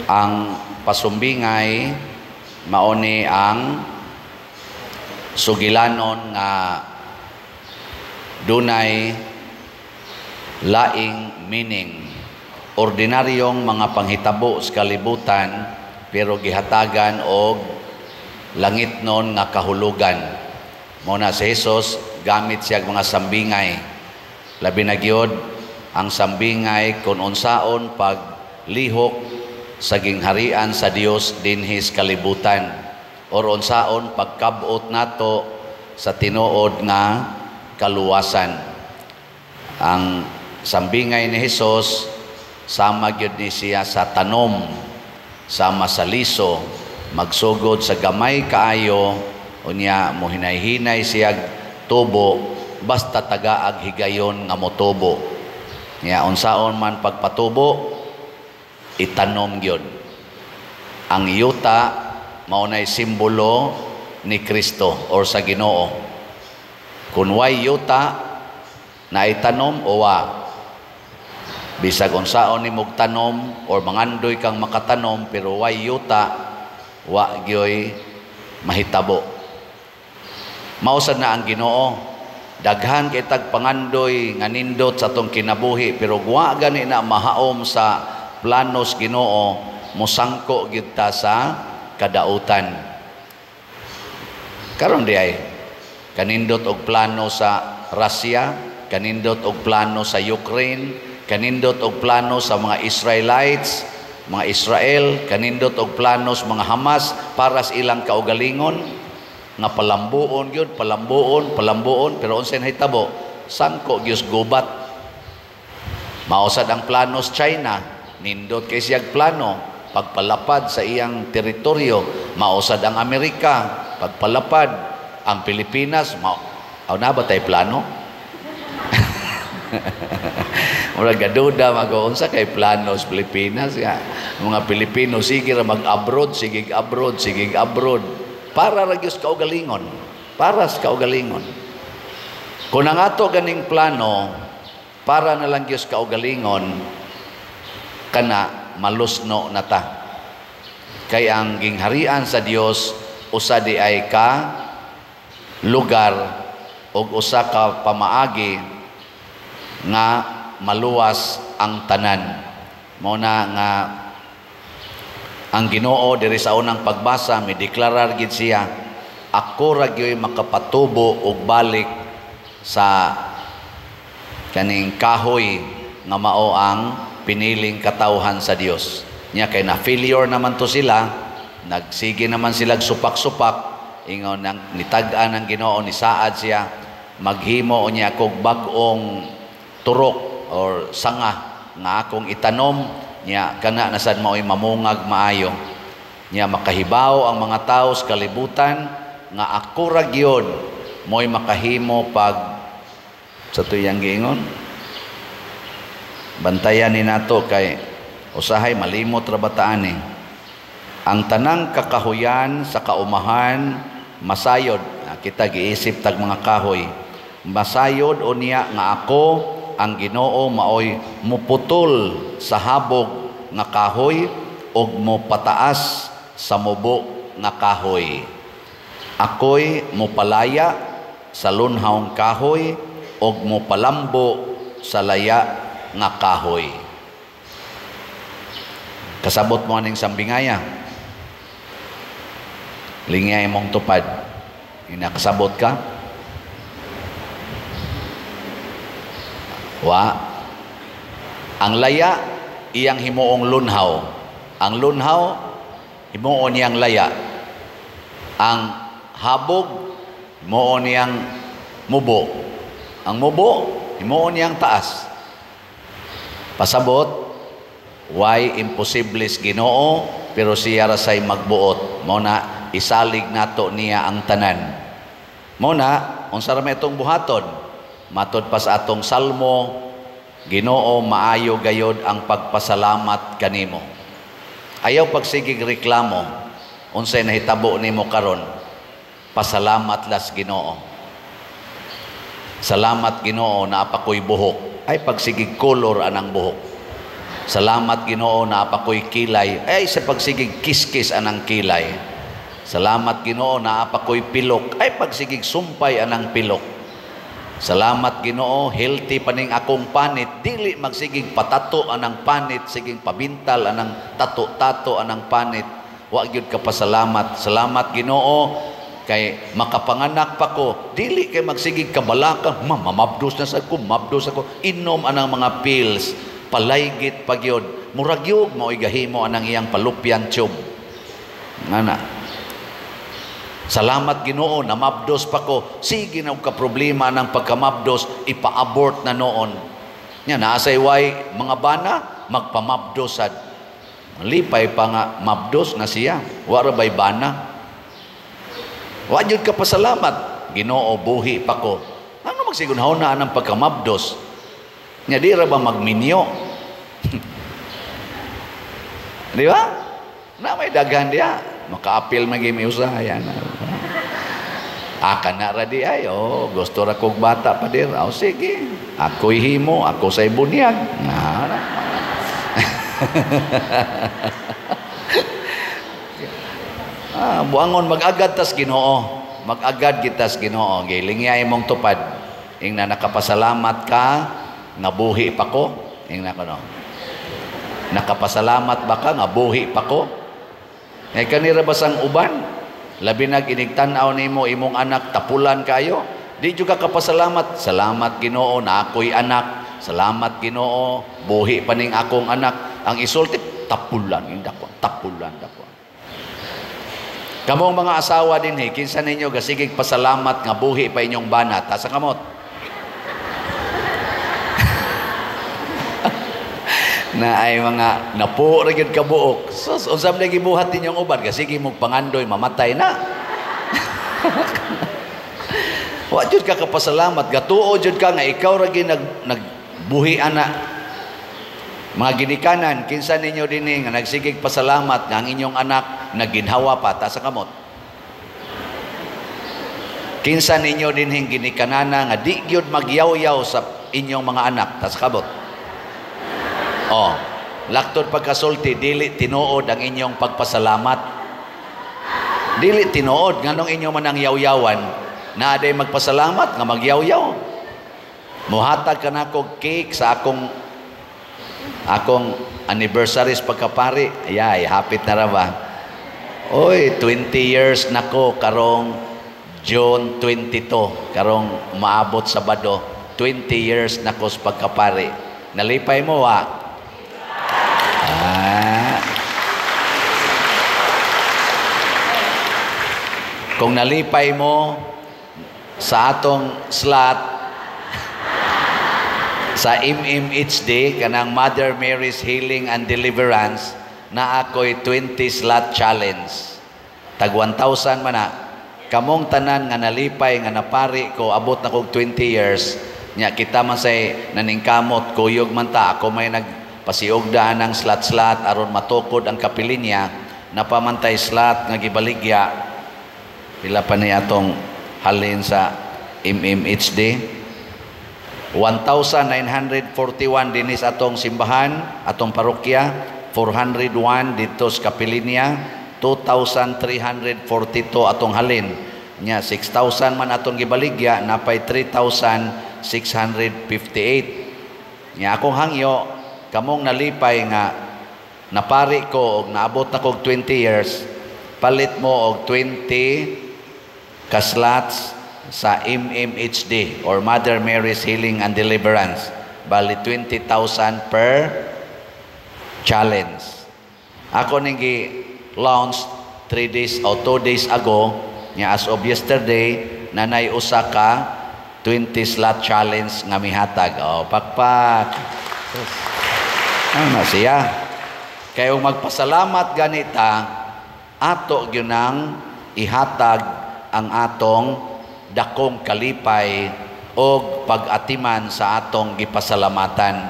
Ang pasumbingay mao ni ang sugilanon nga dunay laing meaning, ordinaryong mga panghitabo sa kalibutan pero gihatagan og langitnon nga kahulugan. Mao na si Jesus gamit siya mga sambingay. Labi na gyud ang sambingay kung unsaon paglihok sa gingharian sa Dios dinhi sa kalibutan or unsaon pagkab-ot nato sa tinuod nga kaluwasan. Ang sambingay ni Hesus sama gyud ni siya sa tanom, sama sa liso, magsugod sa gamay kaayo, unya mohinay-hinay siya tubo, basta tagaag higayon nga motubo. Nya unsaon man pagpatubo, itanom gyud. Ang yuta mao nay simbolo ni Kristo or sa Ginoo. Kun way yuta na itanom o wa, bisag unsaon nimog tanom or mangandoy kang makatanom pero way yuta, wa gyoy mahitabo. Mao sad na ang Ginoo. Daghan kay tag pangandoy nga nindot sa atong kinabuhi pero wa gani na mahaom sa planos Ginoo, mosangko gyud ta sa kadautan. Karon di ay kanindot og plano sa Russia, kanindot og plano sa Ukraine, kanindot og plano sa mga Israelites, mga Israel, kanindot og plano sa mga Hamas para sa ilang kaugalingon nga palambuon gyud, palambuon, palambuon, pero unsay nahitabo? Sangko gyud gubat. Mao sad ang plano sa China, nindot kay siyag plano pagpalapad sa iyang teritoryo. Mao sad ang Amerika pagpalapad ang Pilipinas. Mao aw na ba tay plano? Murag gaduda mag unsa kay plano sa Pilipinas ya. Mga Pilipino sige ra mag-abroad, sige abroad, sige abroad. Para ra gyud kaugalingon. Para sa kaugalingon. Kung ang ato ganing plano para na lang gyud kaugalingon, kana malusno na ta. Kay ang gingharian sa Dios usa di ay ka lugar og usa ka pamaagi nga maluwas ang tanan. Mao na nga ang Ginoo diri sa unang pagbasa mideklarar gid siya, ako ra gyoy makapatubo og balik sa kaning kahoy nga mao ang piniling katawhan sa Dios. Nya kay na failure naman to sila, nagsige naman sila supak-supak, ingon nang nitag-an ang Ginoo, nisaad siya maghimo unya kog bag-ong turok or sanga nga akong itanom, nya kana na sad mao'y mamungag maayo. Nya makahibaw ang mga tawo sa kalibutan nga ako ra gyud mo'y makahimo pag sa tuyang giingon. Bantayan ni nato kay usahay malimot ra bataan eh. Ang tanang kakahuyan sa kaumahan masayod. Kita giisip tag mga kahoy. Masayod unya nga ako ang Ginoo maoy muputol sa habog nga kahoy ug mopataas sa mubo nga kahoy. Ako'y mopalaya sa lunhawng kahoy ug mopalambo sa laya nga kahoy. Kasabot mo aning sambingaya. Lingay mong tupad. Inakasabot ka? Wa. Ang laya iyang himuong lunhaw. Ang lunhaw himuon niyang laya. Ang habog himuon niyang mubo. Ang mubo himuon niyang taas. Pasabot, why imposibles Ginoo pero siya ra say magbuot. Mao na isalig nato niya ang tanan. Mao na unsa ra may itong buhaton? Matod pa sa atong salmo, Ginoo maayo gayod ang pagpasalamat kanimo. Ayaw pagsigig reklamo unsay nahitabo nimo karon. Pasalamat las Ginoo. Salamat Ginoo naa pa ko'y buhok. Ay pagsigig color anang buhok. Salamat Ginoo, naa pa ko'y kilay. Ay sa pagsigig kiskis anang kilay. Salamat Ginoo, naa pa ko'y pilok. Ay pagsigig sumpay anang pilok. Salamat Ginoo, healthy paning akong panit. Dili magsigig patato anang panit, sigig pabintal anang tato-tato anang panit. Wa gyud ka pasalamat. Salamat Ginoo kay makapanganak pa ko. Dili kay magsigig kabalaka, mamabdos na sad ko, mabdos ako. Inom anang mga pills, palaygit pa gyud. Murag gyud mao'y gahimo anang iyang fallopian tube. Ngana. Salamat Ginoo, namabdos pa ko. Sige na og ka problema ng pagkamabdos, ipa-abort na noon. Nya naa say way mga bana magpamabdos sad. Lipay pa nga mabdos na siya. Wa ra bay bana. Wa jud ka pasalamat. Ginoo, buhi pa ko. Ano magsigon na ang pagkamabdos? Nya di ra ba magminyo? Di ba? Na may daghan diya. Makaapil magi may usahay. Aka na ra di ay. Oh, gusto ra kog bata pa dir. Oh, sige. Ako'y himo, ako say bunyag. Na. Buangon mag-agad tas Ginoo. Mag-agad gitas Ginoo. Gilingya imong tupad. Ingna nakapasalamat ka, nabuhi pa ko. Ingna ko no. Nakapasalamat ba ka nga buhi pa ko? Ngay kanira ba sang uban? Labi nag inigtan-aw nimo imong anak tapulan kayo. Di jud ka kapasalamat. Salamat Ginoo na ako'y anak. Salamat Ginoo, buhi pa ning akong anak. Ang isulti tapulan indako, tapulan dako. Kamong mga asawa dinhi, kinsa ninyo gasigig pasalamat nga buhi pa inyong banat? Asa kamot? Na ay mga napo ra gyud kabuok. Sus, unsa man gibuhat ninyong uban? Gasige mong pangandoy mamatay na. Wa jud ka kapasalamat, gatuo jud ka nga ikaw ra gyud nagbuhi ana. Mga ginikanan, kinsa ninyo dinhi nga nagsigig pasalamat nga ang inyong anak nagginhawa pa? Ta sa kamot. Kinsa ninyo dinhi ginikanana nga di gyud magyawyaw sa inyong mga anak? Ta sa kamot. Oh, laktod pagkasulti, dili tinuod ang inyong pagpasalamat. Dili tinuod nganong inyo man ang yawyawan, na aday magpasalamat nga magyawyaw. Muhatag ka nako cake sa akong anniversary sa pagkapari. Ayay, hapit na ra ba? Oy, 20 years nako karong June 22, karong maabot Sabado, 20 years nako sa pagkapari. Nalipay mo wa? Ah. Kung nalipay mo sa atong slot sa MMHD, kanang Mother Mary's Healing and Deliverance, na ako'y 20 slot challenge. Tag 1,000 man na. Kamong tanan nga nalipay nga napari ko, abot na kog 20 years, nya kita man say naningkamot, kuyog man ta, ako may nagpasiugdaan ng slot-slot aron matukod ang kapilinya, napamantay slot nga gibaligya. Pila pa ni atong halin sa MMHD? 1,941 dinis atong simbahan, atong parokya, 401 dito sa kapilinya, 2,342 atong halin. Nya 6,000 man atong gibaligya, napay 3,658. Nya akong hangyo, kamong nalipay nga napari ko og naabot na kog 20 years, palit mo og 20 ka slots sa MMHD or Mother Mary's Healing and Deliverance. Bali 20,000 per challenge. Ako ning gi-launch 3 days o 2 days ago, nya as of yesterday, nanay usa ka 20 slot challenge nga mihatag. O, pakpak. Ano siya? Kay magpasalamat ganita, ato gyud nang ihatag ang atong dakong kalipay og pag-atiman sa atong gipasalamatan.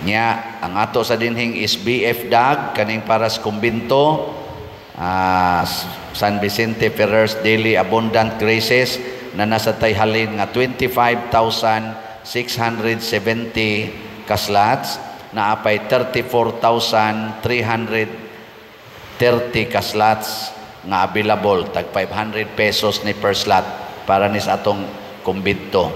Nya ang ato sa dinhing SBF DAG kaning para sa kumbinto, San Vicente Ferrer's Daily Abundant Graces, na nasa tay halin nga 25,670 ka slots. Naapay 34,330 ka slots nga available, tag 500 pesos ni per slot para ni sa atong kumbinto.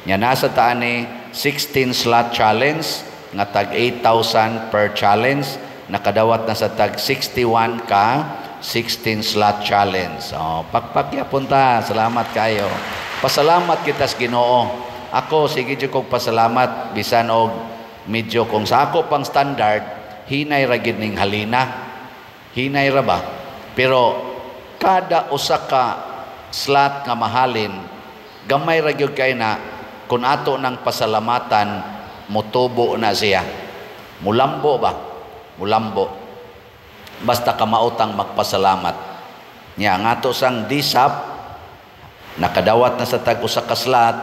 Nya nasa taan ni 16 slot challenge nga tag 8,000 per challenge, nakadawat na sa tag 61 ka 16 slot challenge. Oh, pakpak yapon ta. Salamat kayo. Pasalamat kita sa Ginoo. Ako sige jud kog pasalamat bisan og medyo kung sa ako pang standard hinay ra gid ning halina. Hinay ra ba? Pero kada usa ka slot nga mahalin, gamay ra gyud kay na kun ato nang pasalamatan, motubo na siya. Mulambo ba? Mulambo. Basta kamaotang magpasalamat. Nya ang ato sang DSAP nakadawat na sa tag usa ka slot,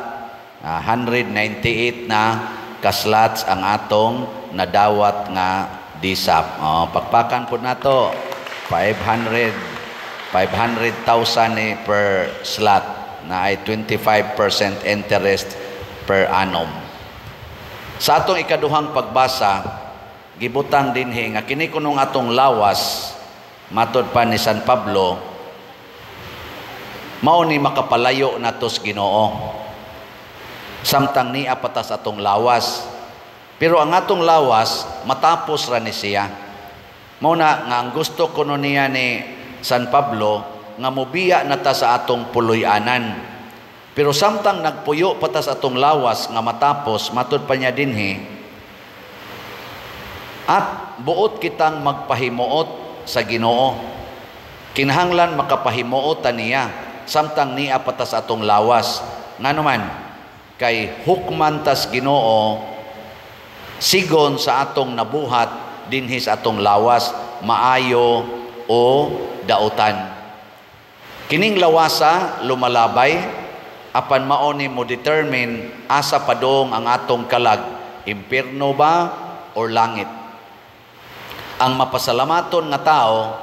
198 na ka slots ang atong nadawat nga DSAP. Oh, pakpakan pud nato 500,000 ni per slot na ay 25% interest per annum. Sa atong ikaduhang pagbasa, gibutang dinhi nga kini kunong atong lawas, matod pa ni San Pablo, mao ni makapalayo nato sa Ginoo. Samtang niya patas atong lawas. Pero ang atong lawas matapos ra ni siya. Mao na nga ang gusto kuno niya ni San Pablo nga mobiya na ta sa atong puloy-anan. Pero samtang nagpuyo pa ta sa atong lawas nga matapos, matud pa niya dinhi, at buot kitang magpahimuot sa Ginoo. Kinahanglan makapahimuot ta niya samtang niya pa ta sa atong lawas. Ngano man, kay hukman tas Ginoo sigon sa atong nabuhat dinhi sa atong lawas, maayo o dautan. Kining lawasa lumalabay, apan mao ni mo determine asa padong ang atong kalag, impierno ba or langit. Ang mapasalamaton nga tao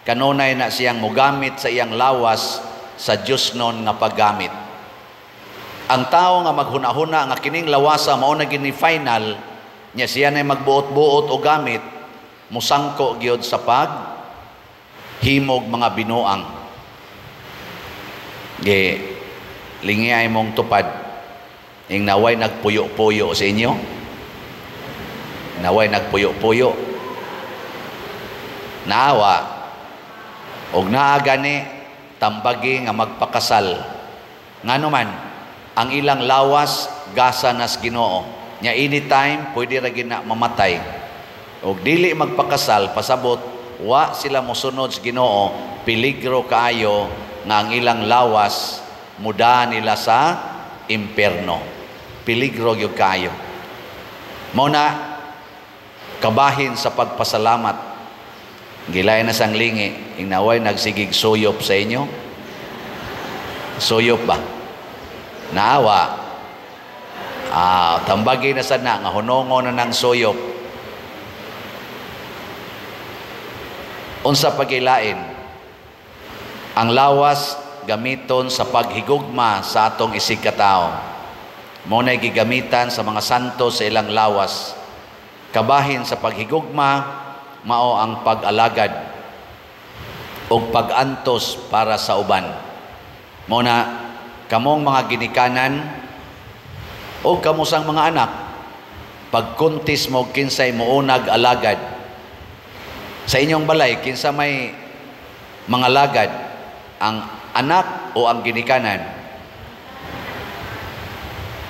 kanunay na siyang mogamit sa iyang lawas sa Dios non nga paggamit. Ang tao nga maghuna-huna nga kining lawasa mao na gini final nya, siya nay magbuot-buot o gamit, musangko gyud sa pag himog mga binuang. Ge lingi ay mong tupad ing naway nagpuyo-puyo sa inyo. Naway nagpuyo-puyo. Naawa og naa gani tambagi nga magpakasal. Ngano man, ang ilang lawas gasa nas Ginoo. Nya anytime pwede ra gid na mamatay. Og dili magpakasal, pasabot wa sila mosunod sa Ginoo, peligro kaayo nga ang ilang lawas muda nila sa impierno. Peligro gyud kaayo. Mao na kabahin sa pagpasalamat. Gilay na sang lingi, ing naway nagsigig suyop sa inyo. Suyop ba? Naawa. Tambagi na sad na nga hunongo na ng suyop. Unsa pagilain? Ang lawas gamiton sa paghigugma sa atong isig katao. Mao nay gigamitan sa mga santo sa ilang lawas. Kabahin sa paghigugma mao ang pag-alagad o pag-antos para sa uban. Mao na kamong mga ginikanan o kamusang mga anak, pagkuntis mo kinsay muunag alagad sa inyong balay, kinsa may mga lagad, ang anak o ang ginikanan?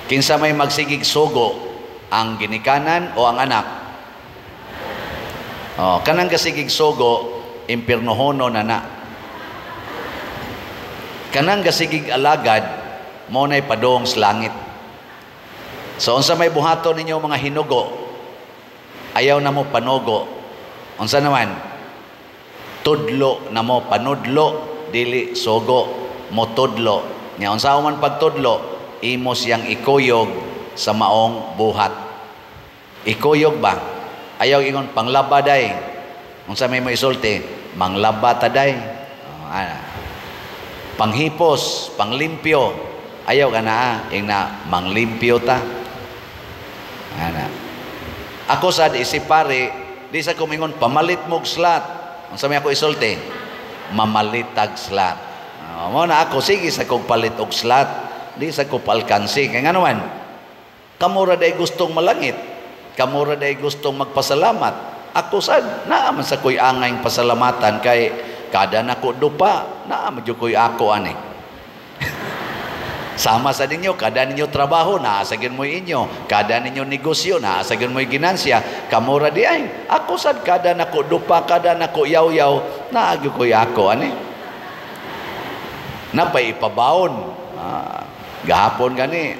Kinsa may magsigig sugo, ang ginikanan o ang anak? Oh, kanang kasigig sugo, impirnohono na na. Kanang gasigig alagad, mo na'y padong sa langit. So unsa may buhaton ninyo mga hinugo, ayaw na mo panugo. Unsa naman? Tudlo na mo, panudlo, dili sugo, mo tudlo. Nya unsa man pagtudlo, imo siyang ikuyog sa maong buhat. Ikuyog ba? Ayaw ingon panglaba day. Unsa may mo isulti? Manglaba ta day. Oh, ana. Panghipos, panglimpyo. Ayaw ka na, ing na manglimpyo ta. Ana. Ako sad isip pare, di sa kumingon pamalit mo og slot. Unsa may ako isulti? Mamalitag slot. Mo na ako sige sa kog palit og slot, di sa ko palkansi. Kay ngano man, kamo ra day gustong malangit. Kamo ra day gustong magpasalamat. Ako sad naa man sa koy angay pasalamatan kay kada nako dupa, naa man jud koy ako ani. Sama sa ninyo, kada ninyo trabaho, naa sa gyud mo'y inyo. Kada ninyo negosyo, naa sa gyud mo'y ginansya. Kamo ra di ay. Ako sad kada nako dupa, kada nako yaw-yaw, naa gyud koy ako ani. Napay ipabawon. Gahapon gani,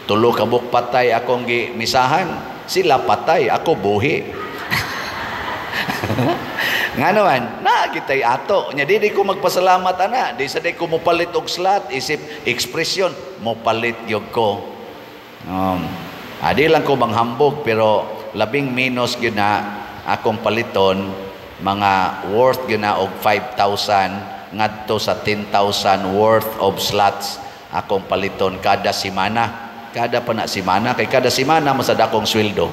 3 ka buok patay akong gimisahan. Sila patay, ako buhi. Nga naman, naa kitay ato. Nya di ko magpasalamat ana, di sa di ko mopalit og slot, isip ekspresyon, mopalit gyud ko. Di lang ko manghambog pero labing minus gyud na akong paliton, mga worth gyud na og 5,000 ngadto sa 10,000 worth of slots akong paliton kada semana. Kada pa na semana, kay kada semana masad akong sweldo.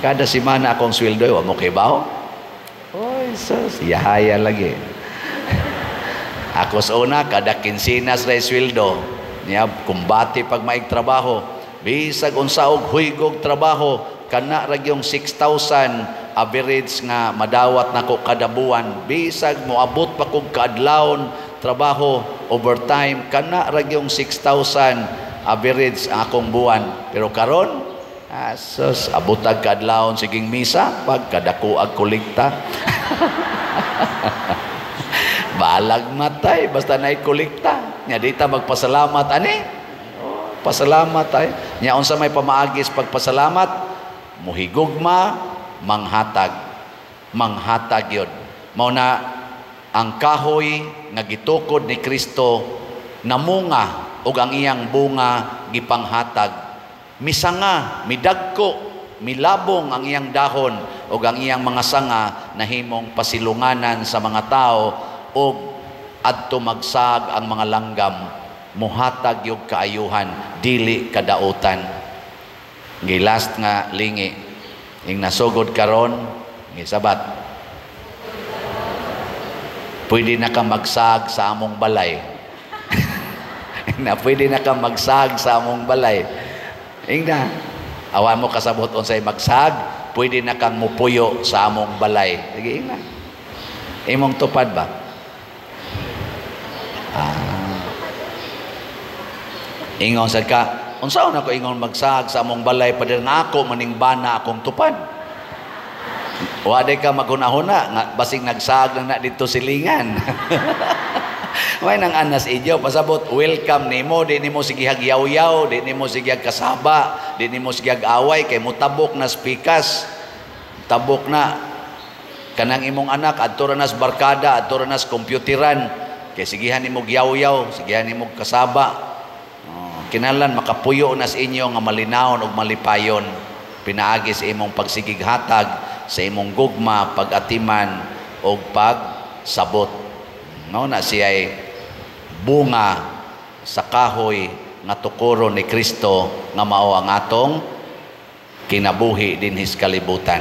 Kada semana akong sweldo, wa mo kibaw. Oy, sus, yahaya lagi. Ako sa una, kada kinsinas ra sweldo. Niya, kumbati pag maig trabaho. Bisag unsa og huygog trabaho, kana ra gyung 6,000 average nga madawat nako kada buwan. Bisag moabot pa kog kaadlawon trabaho overtime, kana ra gyung 6,000 average ang akong buwan. Pero karon, asos, abotag kaadlawon siging misa pagkadako ag kolekta. Balag matay basta naay kolekta. Nya di ta magpasalamat ani. Oh, pasalamat ay. Nya unsa may pamaagis pagpasalamat? Muhigugma, manghatag. Manghatag yun. Mao na ang kahoy nga gitukod ni Kristo namunga ug ang iyang bunga gipanghatag. Misanga, midagko, milabong ang iyang dahon ug ang iyang mga sanga nahimong pasilunganan sa mga tao ug adto magsag ang mga langgam, muhatag yung kaayuhan, dili kadautan. Gi last nga lingi ing nasugod karon gisabat, pwede na ka magsag sa among balay. Na pwede na ka magsag sa among balay. Ingna, awan mo kasabot unsay magsag, pwede na kang mupuyo sa among balay. Sige, ingna. Imong tupad ba? Ingon sad ka, unsaon ako ingon magsag sa among balay pader nga ako maning bana akong tupad. Wa day ka maghuna-huna nga basing nagsag lang na dito silingan. May nang anas inyo pasabot welcome nimo, di nimo sigihag yaw-yaw, di nimo sigihag kasaba, di nimo sigihag away kay mutabok na spikas. Tabok na kanang imong anak adto ra nas barkada, adto ra nas kompyuteran kay sigihan nimo yaw-yaw, sigihan nimo kasaba. Oh, kinahanglan makapuyo nas inyo nga malinawon ug malipayon pinaagi sa imong pagsigighatag, sa imong gugma, pag-atiman ug pagsabot. No na siya'y bunga sa kahoy nga tukoro ni Kristo nga mao ang atong kinabuhi dinhi sa kalibutan.